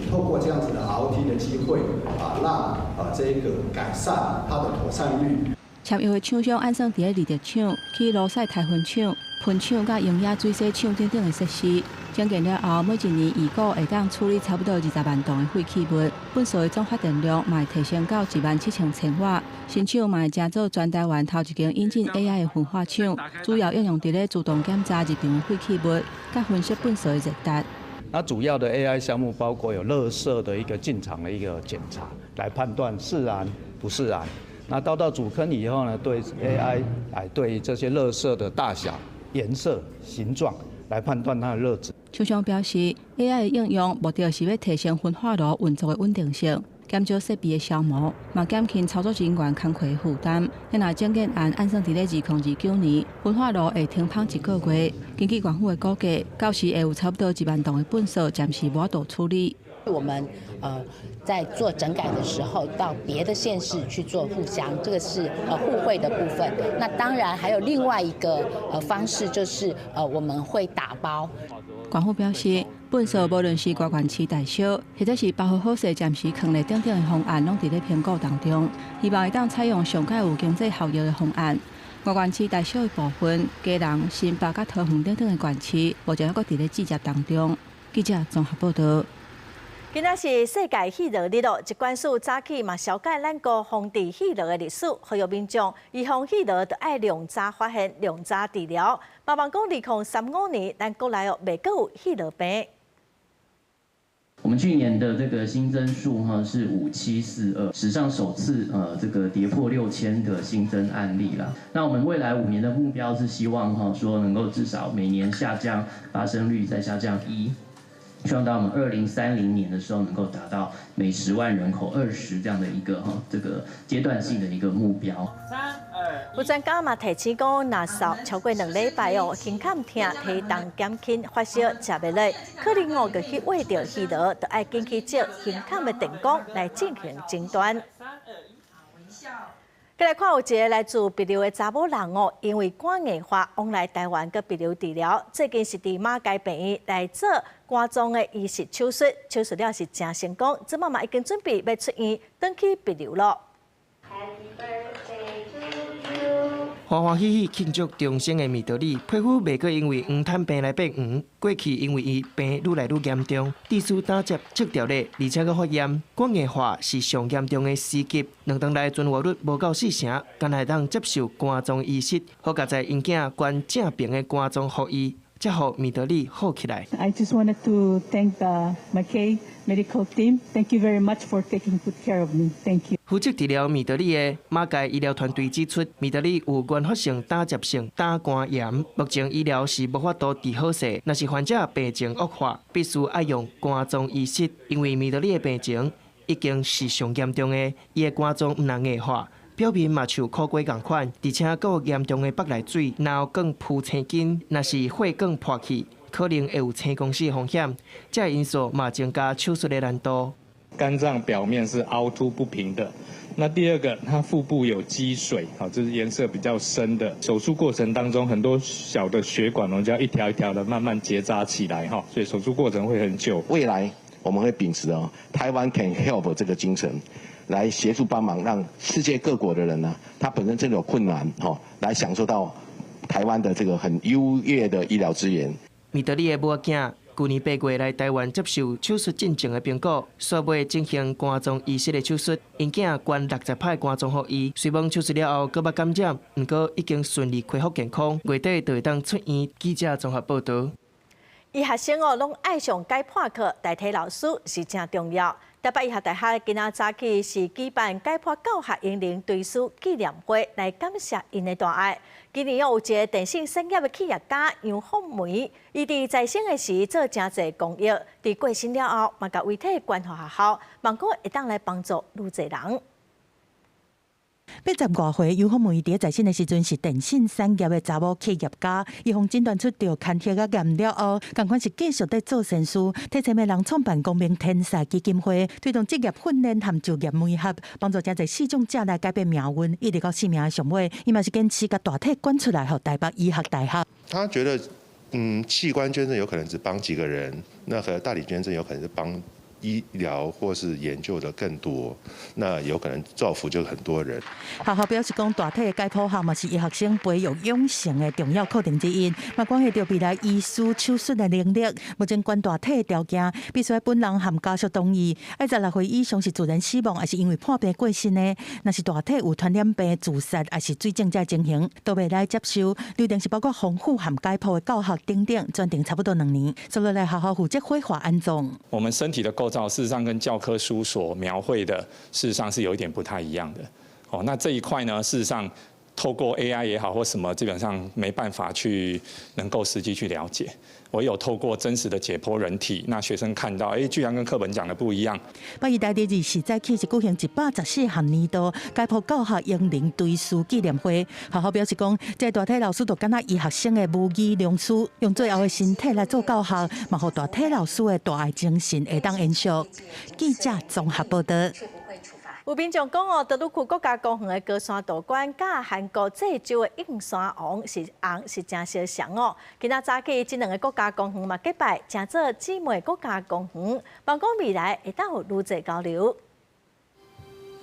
透過這樣子的 ROT 的機會，啊，讓啊這個改善它的妥善率。簽約的廠商按算佇咧麗澤廠、去羅賽台焚廠、噴廠佮營養水洗廠等等的設施。整建了後，每一年預估會當處理差不多20萬噸的廢棄物，糞埽的總發電量嘛會提升到1萬7000千瓦。新廠嘛會成做全台灣頭一間引進 AI 的焚化廠，主要應用佇咧自動檢查日常的廢棄物，佮分析糞埽的熱值。那主要的 AI 項目包括有垃圾的一個進場的一個檢查，來判斷是燃不是燃。那到主坑以後呢，對 AI 來對這些垃圾的大小、顏色、形狀來判斷它的熱值。廠商表示，AI 的應用目的是欲提升焚化爐運作的穩定性，減少設備的消耗，嘛減輕操作人員工課的負擔。若整建案按算佇咧2029年，焚化爐會停泵一個月。根據縣府的估計，到時會有差不多1萬噸的糞埽暫時無法度處理。我們在做整改的時候，到別的縣市去做互相，這個是互惠的部分。那當然還有另外一個方式，就是我們會打包。縣府表示，糞埽無論是外縣市代燒，或者是包好好勢暫時囥咧等等的方案，攏佇咧評估當中。希望會當採用上蓋有經濟效益的方案。外縣市代燒的部分，基隆、新北佮桃園等等的縣市，目前猶閣佇咧計劃當中。記者綜合報導。今仔是世界虛瘻日咯，疾管署早起嘛紹介咱國防治虛瘻的歷史，呼籲民眾預防虛瘻，著愛量早發現、量早治療。嘛望講2035年，咱國內哦袂閣有虛瘻病。我們去年的這個新增數哈是5742，史上首次這個跌破6000的新增案例了。那我們未來5年的目標是希望哈說能夠至少每年下降發生率再下降1。希望到我們2030年的時候，能夠達到每10萬人口20這樣的一個哈這個階段性的一個目標。有專家嘛提醒講，若嗽超過2禮拜哦，胸坎疼、體重減輕、發燒、食袂落，可能哦就去挖著虛瘻，就愛緊去接胸坎的電光來進行診斷。再來看有一个來自帛琉的查某人哦，因為肝硬化往來台灣閣帛琉治療，最近是佇馬偕病院來做肝臟的移植手術，手術了是誠成功，這馬嘛已經準備欲出院，轉去帛琉囉。歡歡喜喜慶祝重生的米德里，皮膚袂閣因為黃疸病來變黃。過去因為伊病愈來愈嚴重，致使膽汁積著咧，而且閣發炎。肝硬化是上嚴重的時級，兩冬來存活率無到四成，干焦會當接受肝臟移植。好佳哉𪜶囝捐正爿的肝臟予伊，才予米德里好起來。 I just wanted to thank the Mackay medical team. Thank you very much for taking good care of me. Thank you. 負責治療米德里的馬偕醫療團隊指出，米德里有原發性膽汁性膽肝炎，目前醫療是無法度治好勢。若是患者病情惡化，必須愛用肝臟移植，因為米德里的病情已經是上嚴重的，伊的肝臟毋但硬化，表面嘛像苦瓜仝款，而且閣有嚴重的腹內水，若有管浮青筋，若是血管破去，可能會有青光死風險。這个因素嘛增加手術的難度。肝臟表面是凹凸不平的。那第二個，它腹部有積水，好，這是顏色比較深的。手術過程當中，很多小的血管，我們就要一條一條的慢慢結紮起來，哈，所以手術過程會很久。未來我們會秉持哦，台灣 can help 這個精神，來協助幫忙，讓世界各國的人呢，他本身真的有困難，哈，來享受到台灣的這個很優越的醫療資源。米德里的母仔舊年8月來台灣接受手術進前的評估，煞尾進行肝臟移植的手術。𪜶囝捐60拍肝臟予伊，雖罔手術了後閣捌感染，毋過已經順利恢復健康，月底就會當出院。記者綜合報導。醫學生哦，攏愛上解剖課，大體老師是誠重要。台北醫學大學今仔早起是舉辦解剖教學英靈追思紀念會，來感謝𪜶的大愛。今年有一个電信產業的企業家楊鳳梅，伊佇在生的時做誠濟公益，佇過身了後，嘛共遺體捐予學校，望講會當來幫助愈濟人。八十外歲楊鳳梅佇在生的時陣是電信產業的查某企業家，伊予診斷出著牽血仔癌了後，仝款是繼續佇做善事，替濟的人創辦光明天使基金會，推動職業訓練和就業媒合，幫助誠濟視障者來改變命運。一直到生命的上尾，伊嘛是堅持共大體捐出來，予台北醫學大學。他覺得，器官捐贈有可能只幫幾個人，那和大體捐贈有可能是幫醫療或是研究的更多，那有可能造福就很多人。學校表示講，大體的解剖學嘛是醫學生培育養成的重要課程之一，嘛關係著未來醫師手術的能力。目前捐大體的條件必須本人和家屬同意，愛16歲以上是自然死亡，抑是因為破病過身的，若是大體有傳染病、自殺，抑是水腫這情形，都袂來接受。流程是包括剖腹和解剖的教學等等，全程差不多2年。接落來學校負責火化安葬。我們身體的構造事實上跟教科書所描繪的，事實上是有一點不太一樣的。哦，那這一塊呢，事實上透過 AI 也好或什麼，基本上沒辦法去能夠實際去了解。唯有透過真實的解剖人體，那學生看到，居然跟課本講的不一樣。北醫大24早起是舉行114項年度解剖教學英靈追思紀念會。學校表示講，這個大體老師就敢若醫學生的無語良師，用最後的身體來做教學，嘛予大體老師的大愛精神會當延續。記者綜合報道。有民眾講哦，大魯閣國家公園的高山道觀，佮韓國濟州的映山紅是紅是誠相像哦。今仔早起，這兩个國家公園嘛結拜，成做姊妹國家公園，望講未來會當有愈濟交流。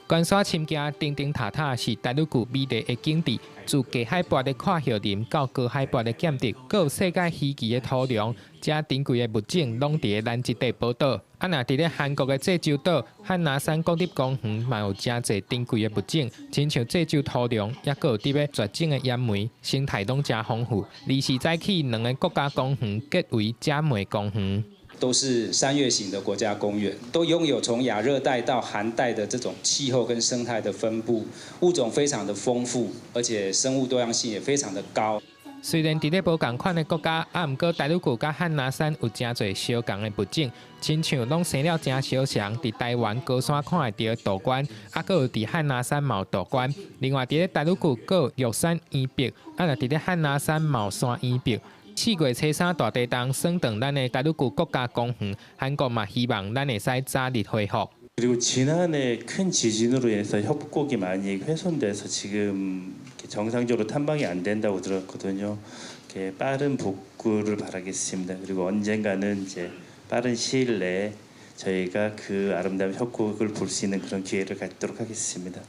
關山深澗頂頂塔塔是大魯閣美麗的景致，自低海拔的闊葉林到高海拔的劍竹，閣有世界稀奇的土龍，遮珍貴的物種攏佇咧咱這塊寶島。啊，若佇咧韓國的濟州島漢拿山國立公園，嘛有誠濟珍貴的物種，親像濟州土龍，抑閣有佇咧絕種的岩梅，生態攏誠豐富。二時早起，兩个國家公園結為姐妹公園。都是山岳型的國家公園，都擁有從亞熱帶到寒帶的這種氣候跟生態的分布，物種非常的豐富，而且生物多樣性也非常的高。雖然佇咧無仝款的國家，啊，毋過大魯閣佮漢拿山有誠濟相仝的物種，親像攏生了誠相像，佇台灣高山看會著的杜鵑，啊，閣有佇漢拿山嘛有杜鵑。另外，佇咧大魯閣閣有玉山圓柏，啊，若佇咧漢拿山嘛有山圓柏。4月初3大地動損斷咱的大魯閣國家公園，韓國嘛希望咱會使早日恢復。 그리고 지난해 큰 지진으로 인해서 협곡이 많이 훼손돼서 지금 정상적으로 탐방이 안 된다고 들었거든요. 이렇게 빠른 복구를 바라겠습니다. 그리고 언젠가는 이제 빠른 시일 내에 저희가 그 아름다운 협곡을 볼 수 있는 그런 기회를 갖도록 하겠습니다.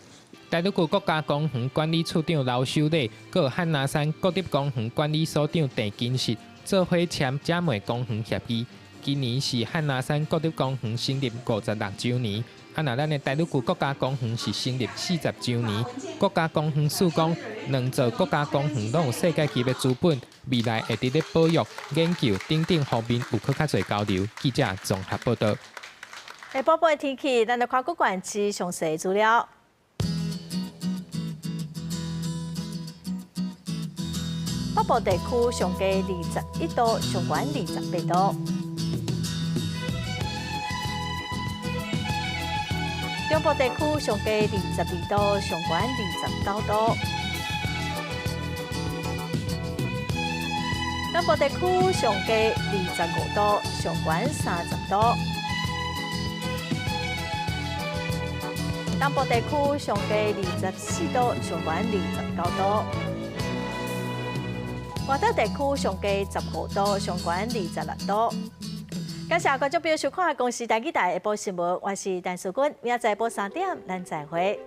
台北國家公園管理處長劉修禮，佮漢拿山國立公園管理所長鄭金實做伙簽遮梅公園協議。今年是漢拿山國立公園成立56週年，啊，若咱的台北國家公園是成立40週年。國家公園署講，兩座國家公園攏有世界級的資本，未來會佇咧保育、研究等等方面有閣較濟交流。記者綜合報導。下晡的天氣，咱來看各縣市詳細資料。北部地區上低21度，上懸28度。中部地區上低22度，上懸29度。南部地區上低25度，上懸30度。東部地區上低24度，上懸29度。外島地區上低15度，上懸26度。感謝觀眾朋友收看《公視台語台》下晡新聞，我是陳淑君，明仔載晡3點，咱再會。